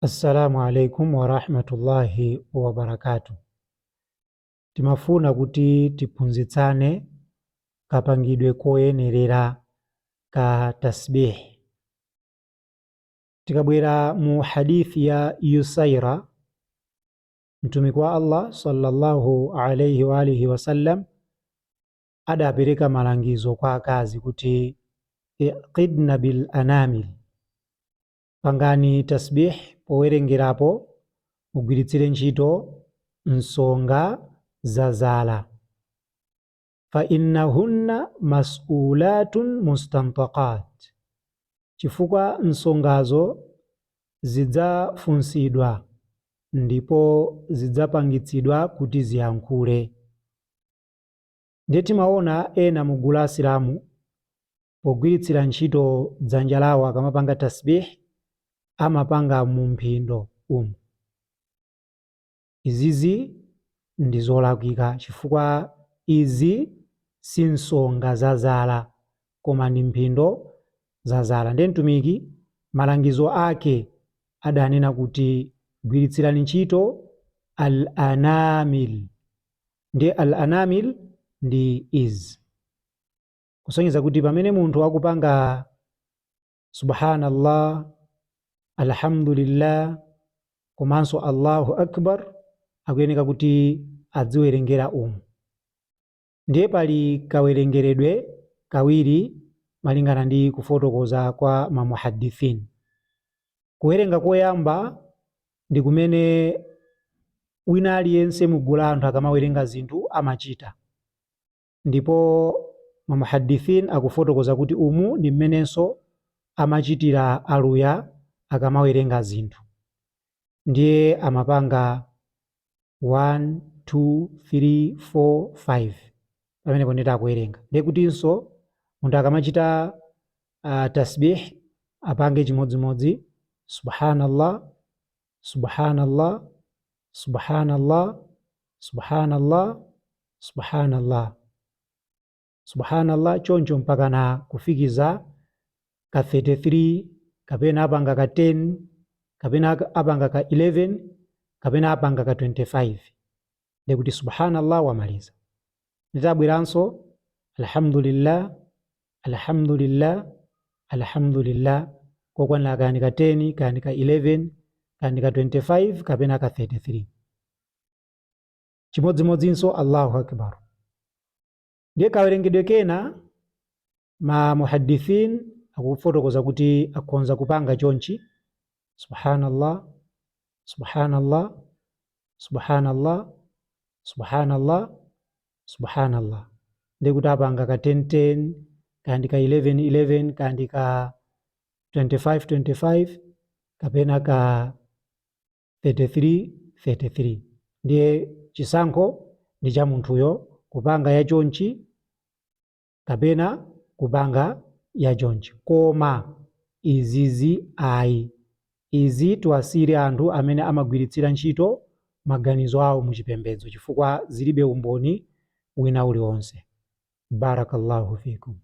Assalamu alaikum warahmatullahi wabarakatuh. Timafuna kuti tiphunzitsane kapangidwe koyenerera ka tasbih. Tikabwera mu hadithi ya Yusaira, Mtumiki wa Allah sallallahu alaihi wa alihi wasallam adapereka malangizo kwa akazi kuti iqidna bil anamil, pangani tasbih powerengerapo mugwiritsire ntchito nsonga za zala, fa innahunna mas'ulatun mustantaqat, chifukwa nsongazo zidzafunsidwa ndipo zidzapangitsidwa kuti ziyankhule. Ndiye timaona ena mu gulu la Asilamu pogwiritsira ntchito dzanja lawo akamapanga tasbih amapanga mu mphindo umu. Izizi ndi zolakwika chifukwa izi si nsonga za zala koma ndi mphindo za zala. Ndiye Mtumiki malangizo ake adanena kuti gwiritsirani ntchito al-anamil. Ndiye al-anamil ndi izi, kusonyeza kuti pamene munthu akupanga subhanallah, alhamdulillah komanso Allahu akbar akuyeneka kuti adziwerengera umu. Ndiye pali kawerengeredwe kawiri malingana ndi kufotokoza kwa mamuhadithin. Kuwerenga koyamba ndi kumene wina aliyense mugulu la anthu akamawerenga zinthu amachita, ndipo mamuhadithin akufotokoza kuti umu ndi mmenenso amachitira aluya akamawerenga zinthu. Ndiye amapanga 1 2 3 4 5 pamenepo nditi akuwerenga. Ndiye kutinso munthu akamachita tasbih apange chimodzimodzi subhanallah, subhanallah, subhanallah, subhanallah, subhanallah, subhanallah, choncho mpaka na kufikiza ka 33, kapena apanga ka 10, kapena apanga ka 11, kapena apanga ka 25. Ndiye kuti subhanallah wamaliza. Nditabweranso alhamdulillah, alhamdulillah, alhamdulillah kokwanira kani ka 10, kani ka 11, kani ka 25 kapena ka 33. Chimodzimodzinso Allahu akbar. Ndiye kawerengedwe kena ma muhadithin akufotokoza kuti akhonza kupanga chonchi subhanallah, subhanallah, subhanallah, subhanallah, subhanallah. Ndiye kuti apanga ka 10 10, kandi ka 11 11, kandi ka 25 25, kapena ka 33 33. Ndiye chisankho ndi cha munthuyo kupanga ya chonchi kapena kupanga ya chonchi, koma izizi ayi, izi tiwasire anthu amene amagwiritsira ntchito maganizo awo muchipembedzo, chifukwa zilibe umboni wina uliwonse. Barakallahu fikum.